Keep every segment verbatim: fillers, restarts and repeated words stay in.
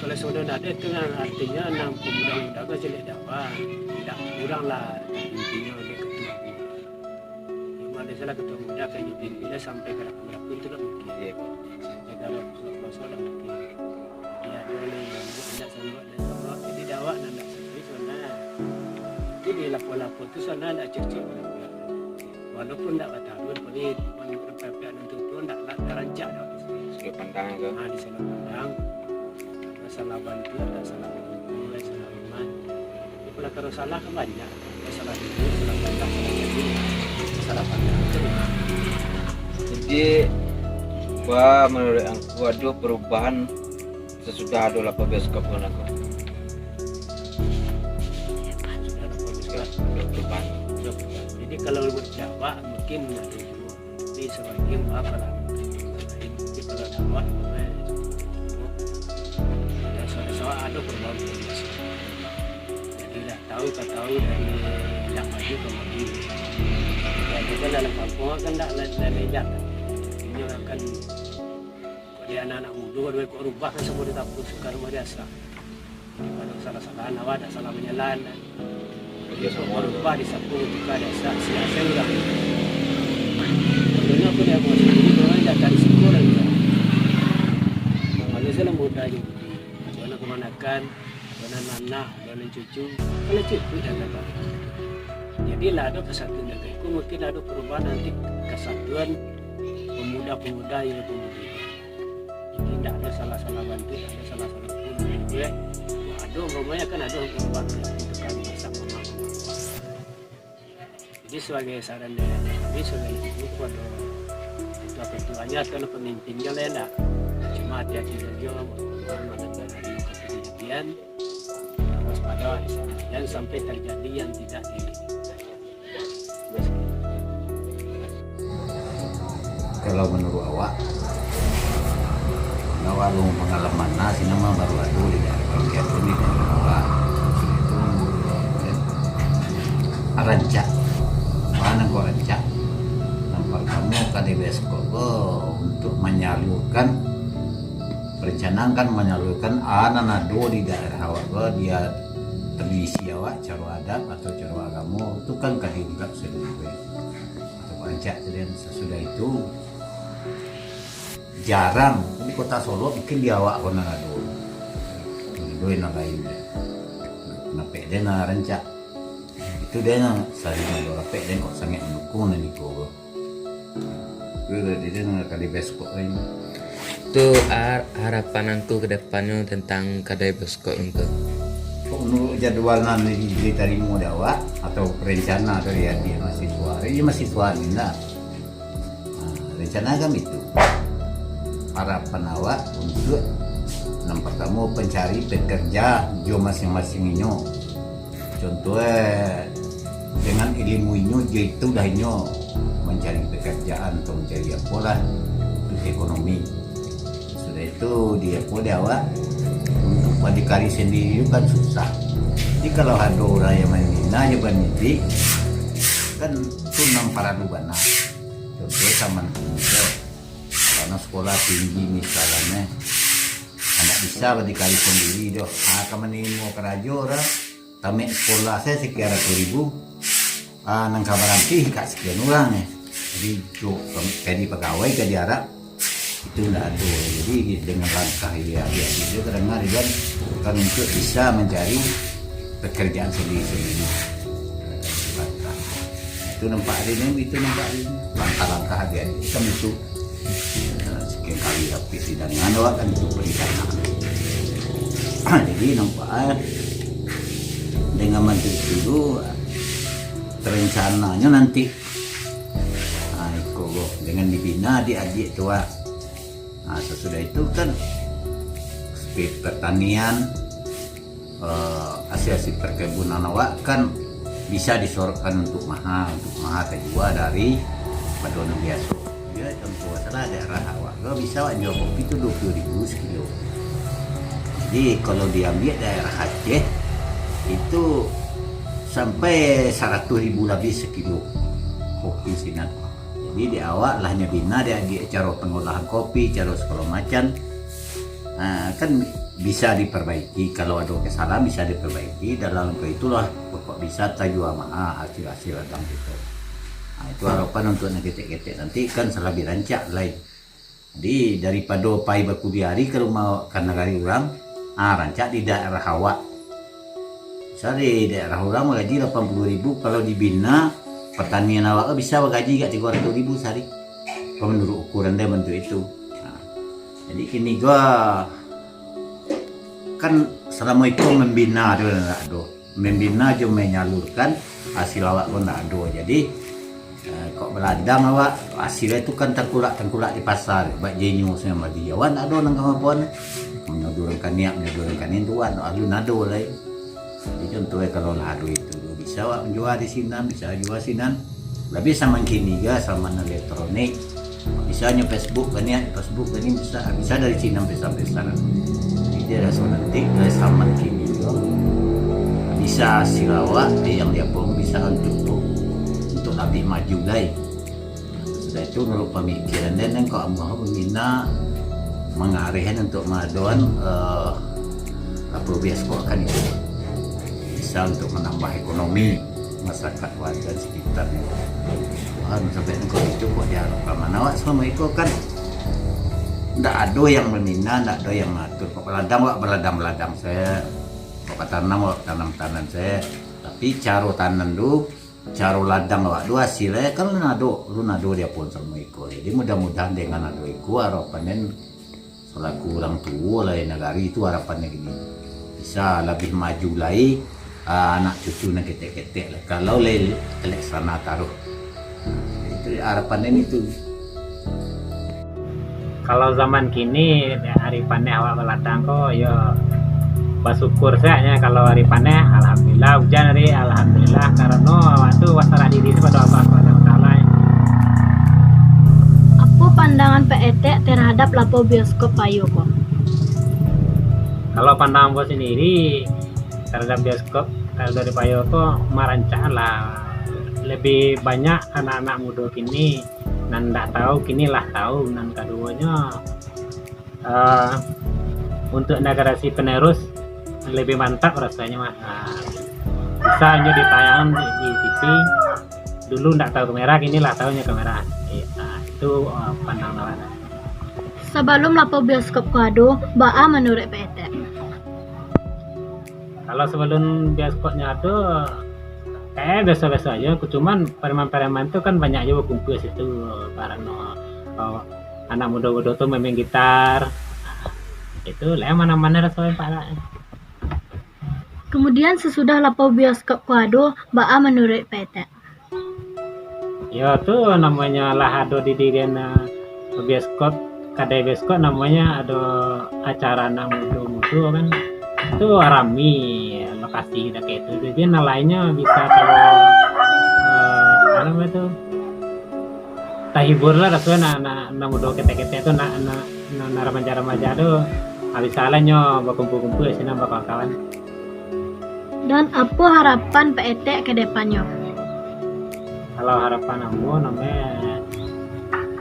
Kalau sudah ndak ada, itu nan artinyo nan pemuda-pemuda ko caliak dakwah. Ndak kurang lah intinyo dari ketua pemuda. Cuma biasolah ketua pemuda kan inyo pimpin sampai ka lapun-lapun tu lah mungkin. Iyo. Sampai ka lapun-lapun tu lah mungkin. Jadi ado lah nan indak sanggup, indak sanggup. Jadi dakwah nan indak sanggup sabananyo. Tapi di lapun-lapun tu sabananyo indak cocok lah. Walaupun indak bataruih, tapi mun pihak-pihak nan tuo-tuo indak, indak rancak doh. Sudut pandang tu. Ha, di sudut pandang. Salah bantuak, indak salah bantuak, salah rumah. Kalau, kalau salah kan banyak. Salah duduk, salah pandang, salah jadi, salah pandang. Jadi, ba, menurut angku, ado perubahan sasudah ado lapeh bioskop ko nangko? Sudah lapeh bioskop. Ado perubahan. Jadi, kalau buat Jawa, mungkin ado juo. Tapi sabagian ba, kalau lain, mungkin kalau dakwah, ya, sudah, sudah ado perubahan. Jadi, lah, tahu ka tahu dari indak maju ka maju. Jadi kan dalam kampuang kan indak lai, lai lejak. Inyo kan, kalau anak-anak mudo, kalau kok rubah kan samo di tampus, bukan rumah biaso. Jadi, kalau salah-salah, awak indak salah manyalah. Jadi, kok rubah, disapu, buka, diasak, sia-sia urang. Contohnyo, aku di rumah sendiri, urang datang di siko lai. Kalau salah mudo je. Ado nan kamanakan, ado nan anak, ado nan cucu, kalau cucu dah dapat. Jadi lah ado kasatuan dalam iko, mungkin ado perubahan nanti kasatuan pemuda-pemuda yang pemuda. Jadi indak ado salah-salah bantuak, indak ado salah-salah pun gitu ya. Ado umpamanya kan ado perubahan tukang masak mama. Jadi, sabagai saran dari kami, sabagai ibu kepada ketua-ketuanya atau pemimpinnya lah, ndak. Cuma hati-hati sajo, kalau ada kejadian, waspada, jangan sampai terjadi yang tidak di. Kalau menurut awak, awak alun pangalaman, nah, sinan mah baru ado di daerah bagian tu, di daerah awak. Itu rancak. Mana kok rancak? Yang pertama, kadai bioskop ko untuk menyalurkan, perencanaan kan menyalurkan a nan ado di daerah awak ko, dia tradisi awak, caro adat atau caro agamo, itu kan ka diungkap sadonyo. Atau rancak tu, dan sasudah itu, jarang. Di Kota Solok mungkin di awak ko nan ado. Ado nan lain deh. Napek deh nan rancak. Itu deh nan saling ado rapek deh kok sangat mendukung nan iko ko. Itu tadi deh nan kali bioskop lain. Tu har-, harapan angku ke depannyo tentang kadai bioskop angku? Kok menurut jadwal nan di-, ditarimo di awak atau perencana dari adik mahasiswa, dari mahasiswa ni lah. Ha, rencana kan itu. Harapan awak untuk, nan pertamo, pencari pekerja jo masing-masing inyo. Contoh, eh, dengan ilmu inyo, jo itu dah inyo mancari pekerjaan atau mancari apolah untuk ekonomi. Sudah itu, di apo, di awak, untuk badikari sendiri tu kan susah. Jadi, kalau ado urang yang mamina jo banidik, kan tu nan paralu bana. Contoh, zaman mudo, karano sekolah tinggi misalnyo, indak bisa badikari sendiri doh. Ha, ka manimo karajo urang, tamat sekolah sajo sakian ratus ribu, ha, nan ka baranti ka sakian urang nyo. Jadi, jo, jadi pagawai ka diarap, itu ndak ado. Jadi, dengan langkah, iyo, iyo, iyo, kadang-kadang kan untuk bisa mancari pekerjaan sendiri-sendiri. Langkah. Itu nampak hari ini, itu nampak hari ini. Langkah-langkah adik-adik kan itu. Nah, sekian kali rapih sidangan awak kan itu perencana. Jadi nampak, eh, dengan bantuak itu dulu, terencananyo nanti, nah, iko, dengan dibina adik-adik tu, ah. Nah, sasudah itu kan, spe-, pertanian, eh, hasil-hasil perkebunan awak kan bisa disorotkan untuk maha, untuk maha tajua dari pado nan biaso. Yo, contoh salah daerah awak, kalau bisa awak jua kopi tu duo puluah ribu sakilo. Jadi, kalau diambiak daerah Aceh, itu sampai saratuih ribu labiah sakilo kopi sinan. Jadi, di awak lah nyo bina di agiah caro pangolahan kopi, caro sagalo macam. Nah, kan bisa diperbaiki, kalau ado kesalahan bisa diperbaiki, dalam rangka itulah pokok bisa tajua maha hasil-hasil ladang kito. Nah, itu harapan untuk nan ketek-ketek nanti kan salabiah rancak lai. Jadi, daripado pai bakuliah ari ka rumah, ka nagari urang, ah, rancak di daerah awak. Misal di daerah urang bagaji lapan puluah ribu, kalau dibina, pertanian awak tu bisa bagaji agak tigo ratus ribu sahari. Kalau menurut ukuran dia bentuk itu. Nah, jadi kini ko kan selama itu membina tu ndak ado. Membina jo menyalurkan hasil awak ko ndak ado. Jadi, eh, kok baladang awak, hasilnyo tu kan tangkulak-tangkulak di pasar, bak jenyo sajo mah di awak ndak ado nan ka mapoan. Manyoduakan niak, manyoduakan nian tu awak alun ado lai. Jadi contoh kalau lah ado itu, bisa awak manjua di sinan, bisa jua sinan. Labiah zaman kini ga, zaman elektronik. Bisa nyo Facebook kan ya, Facebook kan bisa, bisa dari sinan pesan-pesan. Jadi raso nanti dari zaman kini ko bisa hasil awak yang dia pun bisa untuk, untuk labiah maju lai. Sudah itu, menurut pamikiran den, den kok ambo pambina mangareh untuk maadoan, eh, apo, bioskop kan itu. Bisa untuk menambah ekonomi masyarakat warga sekitar. Wah, sampai engkau itu kok diharapkan mana awak selama itu kan ndak ado yang mamina, ndak ado yang maatur. Kok baladang awak baladang-baladang sajo, kok batanam awak tanam-tanam sajo. Tapi caro tanam tu, caro ladang awak tu hasilnyo kan alun ado, alun ado di apo selama iko. Jadi mudah-mudahan dengan ado iko, harapan den selaku urang tuo lah di nagari tu, harapannyo gini, bisa labiah maju lai, ah, anak cucu nan ketek-ketek lah, kalau lai talaksana taruih. Itu harapan den itu. Kalau zaman kini, ari paneh awak baladang ko, yo basyukur sajo nyo. Kalau ari paneh, alhamdulillah, ujan ari, alhamdulillah, karano awak tu pasarah diri tu pado Allah Subhanahu Wa Taala. Apo pandangan Pak Etek terhadap lapau bioskop Payo ko? Kalau pandangan ambo sendiri terhadap bioskop Kaldo di Payo ko, marancak lah, lebih banyak anak-anak mudo kini nan ndak tahu, kini lah tahu. Nan kaduonyo, eh, untuk generasi penerus lebih mantap rasonyo mah. Nah, bisa nyo ditayang di, di T V. Dulu ndak tahu kamera, kini lah tahu nyo kamera. Eh, nah, itu, eh, pandang lawan. Sabalum lapau bioskop ko ado, baa manuruik Pak Etek? Kalau sabalum bioskopnyo ado, eh, biaso-biaso ajo. Cuman preman-preman tu kan banyak juo bakumpua situ, karano, oh, anak mudo-mudo tu main gitar. Itu lah yang mana-mana raso Pak lah. Kemudian sasudah lapau bioskop ko ado, baa manuruik Pak Etek? Yo, tu namonyo lah ado didirian, eh, bioskop, kadai bioskop, namonyo ado acara anak mudo-mudo kan. Tu rami lokasi dakek tu. Jadi nan lainnyo bisa tau, eh, apo namo tu? Tahibur lah raso nak, nak, nak mudo ketek-ketek tu, nak, nak, nak, nak remaja-remaja tu, habis salah nyo bakumpul-kumpul sinan bakawan-kawan. Dan apo harapan Pak Etek ke depannyo? Kalau harapan ambo, namonyo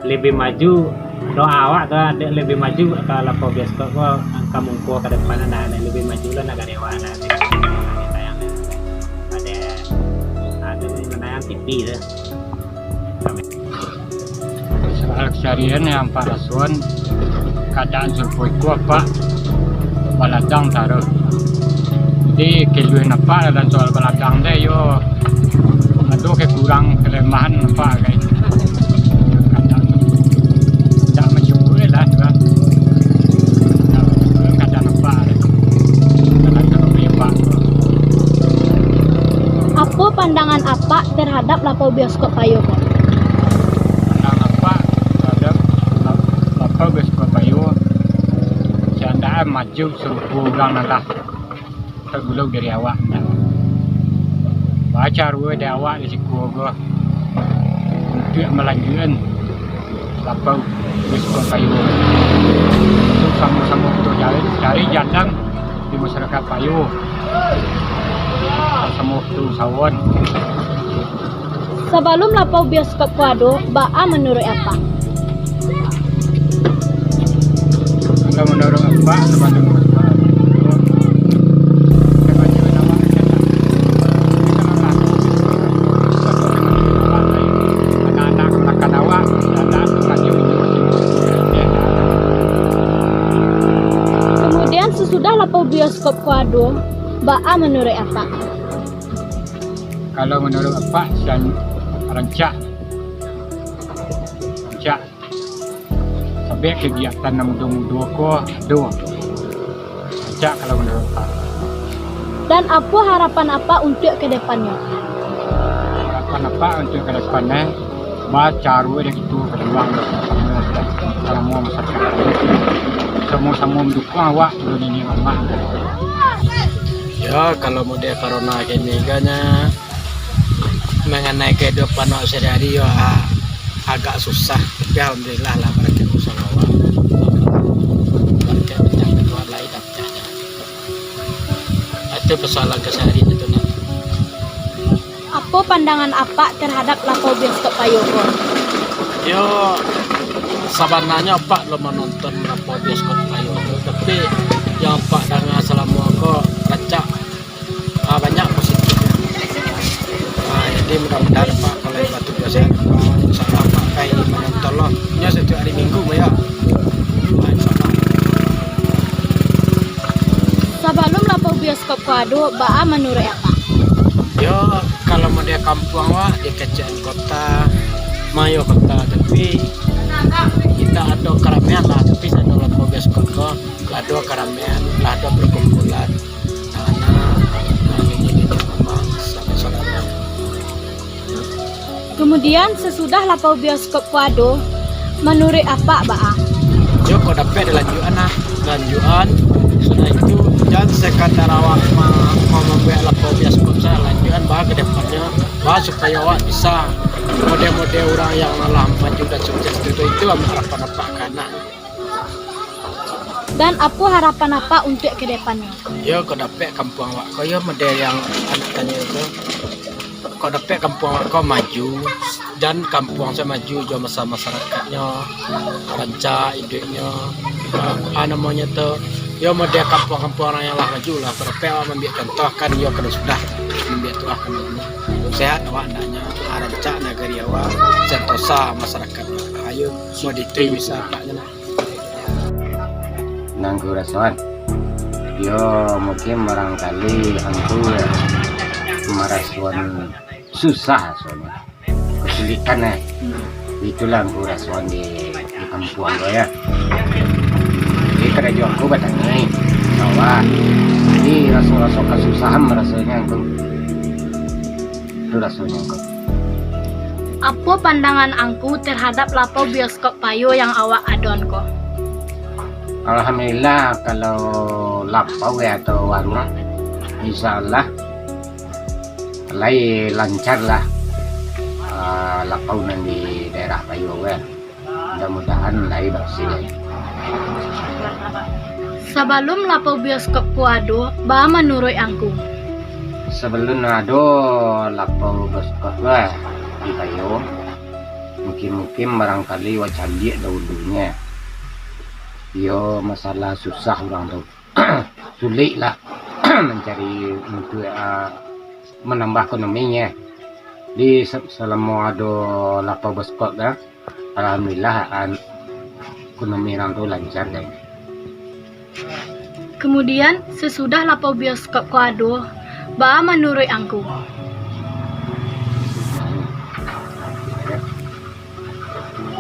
lebih maju, doa awak tu lah, dek lebih maju ka lapau bioskop ko, angka mungko ka depan, ado, ado lebih maju lah nagari awak, ado, ado, ado, ado, ado, T V tu. Soal keseharian yang Apak rasoan, keadaan sarupo iko Apak baladang taruih. Jadi, keluhan Apak dalam soal baladang teh, yo, ado kekurang kelemahan Apak, kan. Keadaan tu. Indak mansyukuri lah, tu lah. Indak mansyukuri keadaan Apak, kan. Dalam sarupo Apak. Apo pandangan Apak terhadap lapau bioskop Payo ko? Pandangan Apak terhadap lap-, lapau bioskop Payo, saandaknyo maju sarupo urang nan lah tagulo dari awak, ndak. Baa caro dari awak di siko ko untuak malanjuikkan lapau bioskop Payo. Untuak samo-samo kito cari, cari jalan di masyarakat Payo. Samo kito usahoan. Sabalum lapau bioskop ko ado, baa manuruik Apak? Kalau menurut Apak, sebanyak anak-anak makan awak, Kemudian, sasudah lapau bioskop ko ado, baa manuruik Apak? Kalau menurut Apak, sian rancak. Rancak. Sabab kegiatan nan mudo-mudo ko ado. Rancak kalau menurut Apak. Dan apo harapan Apak untuak ke depannyo? Harapan Apak untuak ke depannyo, bacaro dek itu, kaduang, samo masyarakat, samo-samo mandukuang awak, ulun ini mamak. Ya, kalau model corona kini kan, ya, mengenai kehidupan awak sehari-hari, ya, agak susah. Tapi alhamdulillah lah, barakat usaha awak. Barakat minta bantuan lain, dah pecah dah. Itu persoalan keseharian itu, nah. Apo pandangan Apak terhadap lapau bioskop payo ko? Yo, sabananyo Apak lo manonton lapau bioskop payo tu, tapi yang Apak danga salamo ko rancak, ah, banyak positif. Ah, jadi mudah-mudahan Apak kalau batugas sehat, Apak, insya Allah Apak kai manonton lo. Nyo setiap hari Minggu, yo. Ah, insya Allah. Sabalum lapau bioskop ko ado, baa manuruik Apak? Yo, kalau model kampuang wak di kecek kota, mayo kota, tapi indak ado karamian lah, tapi sado lapau bioskop ko, lah ado karamian, lah ado perkumpulan anak-anak, nah, ini, ini, memang sama-sama. Kemudian, sasudah lapau bioskop ko ado, manuruik Apak baa? Yo, kok dapek dilanjuikan lah, lanjuikan. Sudah itu, jan sekadar awak ma-, ma-, mambuek lapau bioskop sajo, lanjuikan baa ke depannyo, baa supayo awak bisa model-model urang yang lah maju dan sukses tu, itu harapan Apak ka anak. Dan apo harapan Apak untuak ke depannyo? Yo, kok dapek kampuang awak ko, yo, model yang anak tanyo tu. Kok dapek kampuang awak ko maju, dan kampuang sajo maju jo masa-, masyarakatnyo, rancak iduiknyo, a, a, namonyo tu, yo, model kampuang-kampuang urang yang lah maju lah. Kok dapek awak mambiak contoh kan, yo, kalau sudah mambiak tu lah kan. Sehat awak andaknyo, a, rancak nagari awak, santosa masyarakat awak. Ayo, mau dituju bisa agaknyo lah. Nan ku rasoan. Yo, mungkin barangkali angku marasoan susah rasonyo. Kasulitan, eh. Itulah angku rasoan di, di kampuang ko, yo. Jadi karajo angku batani, sawah. Jadi raso-raso kasusahan rasonyo angku. Itu rasonyo angku. Apo pandangan angku terhadap lapau bioskop payo yang awak adoan ko? Alhamdulillah, kalau lapau, yo, atau warung, insya Allah, lai lancar lah, ah, lapau nan di daerah payo, yo. Mudah-mudahan lai barasih. Sabalum lapau bioskop ko ado, baa manuruik angku? Sabalum ado lapau bioskop lah di payo, mungkin-mungkin barangkali wak caliak dahulunyo. Iyo, masalah susah urang tu. Sulik lah mancari untuak, ah, manambah ekonominyo. Di se-, salamo ado lapau bioskop tu, alhamdulillah, an-, ekonomi urang tu lancar deh. Kemudian, sasudah lapau bioskop ko ado, baa manuruik angku?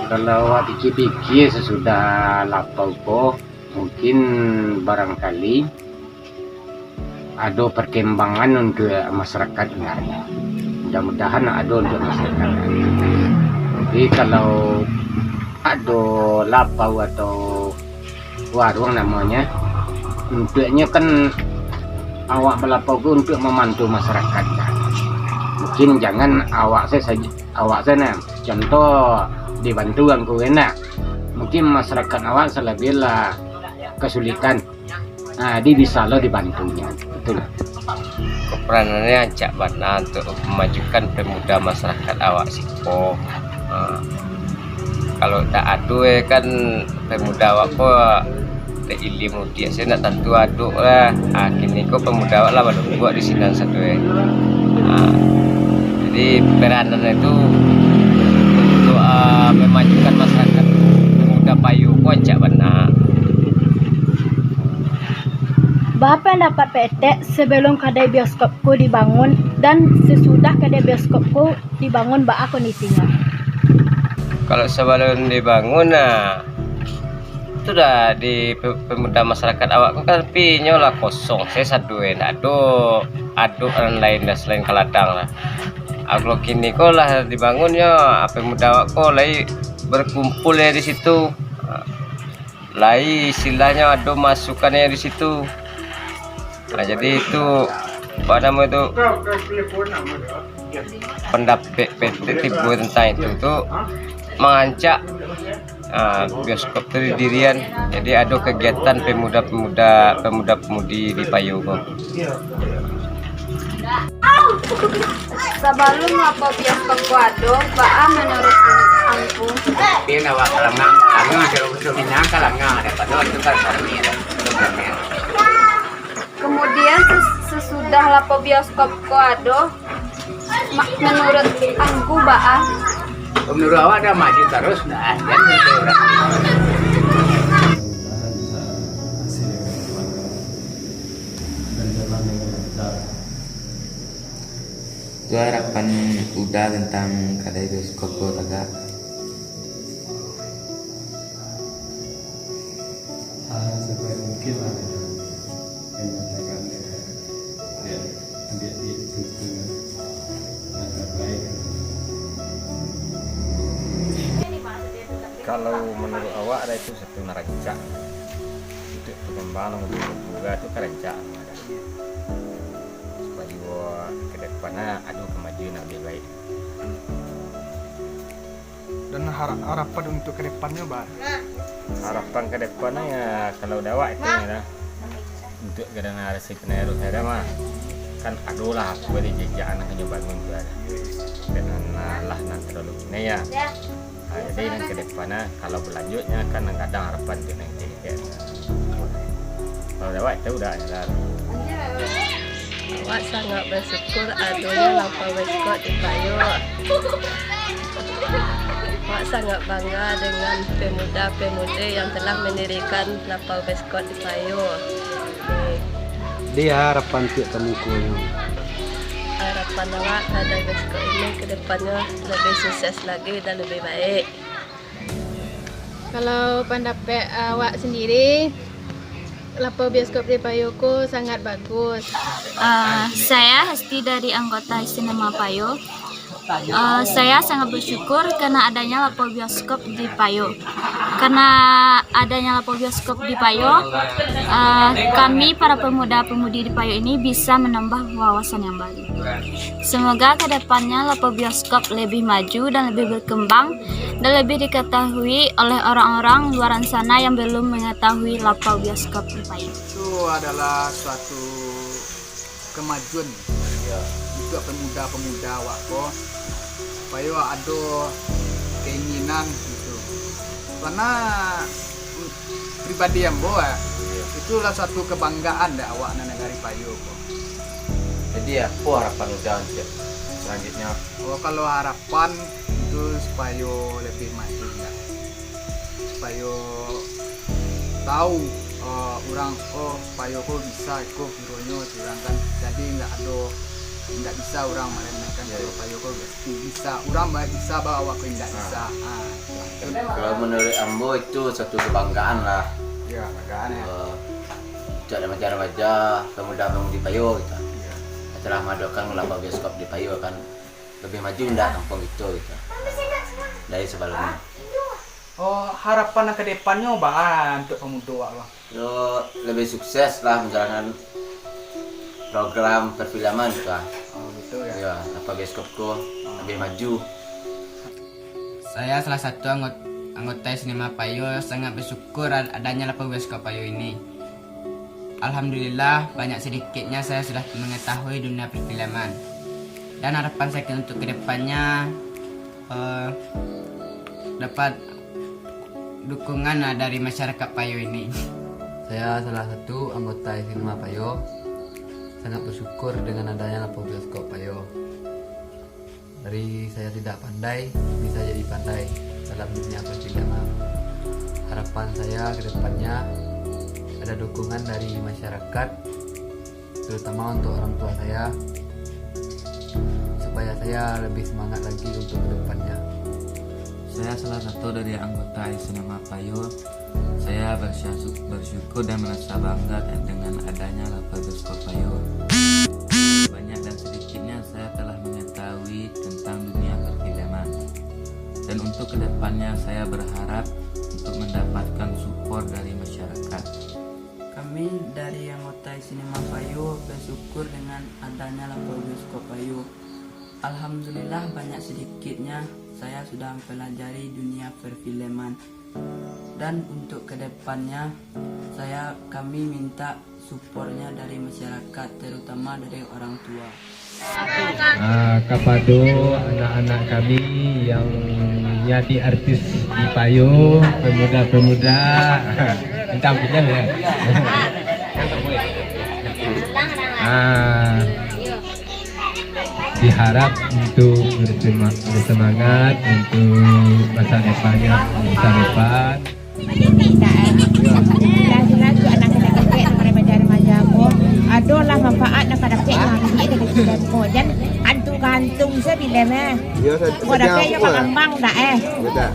Kalau awak pikia-pikia sasudah lapau ko, mungkin barangkali ado parkembangan untuak masyarakat, nah. Mudah-mudahan ado untuak masyarakat. Jadi, kalau ado lapau atau warung namonyo, untuaknyo kan awak balapau ko untuak mambantu masyarakat, nah. Mungkin jangan awak sajo, awak sajo, nah. Contoh, dibantu angku, nah. Mungkin masyarakat awak salabiah lah kasulitan. Ah, jadi bisa lo dibantunyo. Betul. Keperanannyo rancak bana untuk mamajukan pemuda masyarakat awak siko. Ah, kalau tak ado, eh, kan pemuda awak ko Ilim utiak, sayo ndak tantu adok lah. Ah, kini ko pemuda awak lah balumbuak di sinan satu, eh. Ah, jadi peranan itu untuk, ah, memajukan masyarakat pemuda Payo ko rancak bana. Baa pandapat Pak Etek, sebelum kadai bioskop ko dibangun dan sesudah kadai bioskop ko dibangun, baa kondisinyo? Kalau sabalun dibangun, nah, itu dah di pe-, pemuda masyarakat awak ko kan, pi nyo lah kosong, sayo sadu, eh, ndak ado adok nan lain dah selain kaladang lah. Ah, kalau kini ko lah dibangun nyo, ah, pemuda awak ko lai berkumpul ya di situ. Ah, lai istilahnyo ado masukannyo di situ. Nah, jadi itu, apa nama itu, pendapat P T timbul tentang itu tu, mangarancak, ah, bioskop tu didirian. Jadi ado kegiatan pemuda-pemuda, pemuda-pemudi di Payo ko. Sabalun lapau bioskop ko ado, baa manuruik angku? Tapi nak buat kalangan, kalangan, kalau untuk minang kalangan, ada pada itu kan kami ada. Kemudian ses-, sesudah lapau bioskop ko ado, ma-, manuruik angku baa? Manuruik awak dah maju tarus, dah, jan gitu urang. Tu harapan Uda tentang kadai bioskop ko tagak. Ah, sebaik mungkin lah, ya. Yang katakan, ya, ya, ambil di itu, itu, ya. Yang terbaik. Kalau menurut awak, ada itu satu narancak. Untuk pengembangan, untuk buka tu kan rancak. Supayo ka depan ado kamajuan nan labiah baik. Dan har-, harapan untuk ka depannyo, baa? Harapan ka depannyo, ya, kalau dek awak itu, ya, lah. Untuk ka dana rasi penerus ada mah. Kan adolah apo di jejak nan ka nyo bangun tu ada. Dengan, ah, lah nan terlalu kini, ya. Ah, jadi nan ka depannyo, kalau berlanjutnya kan nan gadang harapan tu nan kecek-kecek. Kalau dek awak itu udah ada. Awak sangat bersyukur adonyo lapau bioskop di Payo. Awak sangat bangga dengan pemuda-pemudi yang telah mendirikan lapau bioskop di Payo. Oke. Jadi harapan untuak ka mukonyo? Harapan awak kadai bioskop ini ka depannyo lebih sukses lagi dan lebih baik. Kalau pandapek awak sendiri, lapau bioskop di Payo ko sangat bagus. Ah, saya Hesti dari anggota Sinema Payo. Ah, saya sangat bersyukur karena adanya lapau bioskop di Payo. Karena adanya lapau bioskop di Payo, ah, kami para pemuda-pemudi di Payo ini bisa menambah wawasan yang baru. Semoga ke depannya lapau bioskop lebih maju dan lebih berkembang dan lebih diketahui oleh orang-orang luaran sana yang belum mengetahui lapau bioskop di Payo. Itu adalah suatu kemajuan, ya, untuk pemuda-pemuda awak ko, supayo ado keinginan gitu. Karena pribadi ambo, eh, itulah suatu kebanggaan dek awak nan dari Payo ko. Jadi, apo harapan Uda untuk selanjutnya? Oh, kalau harapan itu supayo lebih maju, ya. Supayo tahu, eh, urang, oh, Payo ko bisa, iko kironyo, gitu kan. Jadi, ndak ado, ndak bisa urang maremehkan, ya, Payo, ya. Payo ko bisa. Urang ba-, bisa, ba awak ko indak bisa. Ah, itu. Kalau menurut ambo itu satu kebanggaan lah. Ya, kebanggaan, ya. Eh, untuk remaja-remaja, pemuda-pemudi Payo gitu. Ya. Telah mengadakan lapau bioskop di Payo kan. Lebih maju ndak kampung itu gitu. Dari sebelumnya. Oh, harapan nan ka depannyo baa untuk pemuda awak, Bang? Yo, lebih sukses lah menjalankan program perfilman gitu lah. Oh, gitu ya. Ya, lapau bioskop ko lebih maju. Saya salah satu anggot-, anggota Sinema Payo, sangat bersyukur ad-, adanya lapau bioskop Payo ini. Alhamdulillah, banyak sedikitnya saya sudah mengetahui dunia perfilman. Dan harapan saya ke-, untuk kedepannya, eh, dapat dukungan, eh, dari masyarakat Payo ini. Saya salah satu anggota Sinema Payo, sangat bersyukur dengan adanya lapau bioskop Payo. Dari saya tidak pandai, bisa jadi pandai dalam dunia perfilman. Harapan saya ke depannya ada dukungan dari masyarakat, terutama untuk orang tua saya, supaya saya lebih semangat lagi untuk ke depannya. Saya salah satu dari anggota Sinema Payo. Saya bersyasu-, bersyukur dan merasa bangga dengan adanya lapau bioskop Payo. Banyak dan sedikitnya saya telah mengetahui tentang dunia perfilman. Dan untuk kedepannya saya berharap untuk mendapatkan support dari masyarakat. Kami dari anggota Sinema Payo bersyukur dengan adanya lapau bioskop Payo. Alhamdulillah, banyak sedikitnya saya sudah mempelajari dunia perfilman. Dan untuk kedepannya, saya, kami minta supportnya dari masyarakat, terutama dari orang tua. Ah, kapado anak-anak kami yang jadi artis di Payo, pemuda-pemuda, minta pinjam ya. Ah, diharap untuk bersema-, bersemangat untuk masa depannya, masa depan. Indak, eh. Jelas-jelas tu anak kadapek, anak remaja-remaja ko, ado lah manfaat nan kadapek, nan ambiak dari filem ko. Jan gantung-gantung se filem, eh. Iyo, sa-, ko dapek iyo, eh, mangambang dak, eh. Iyo, dak.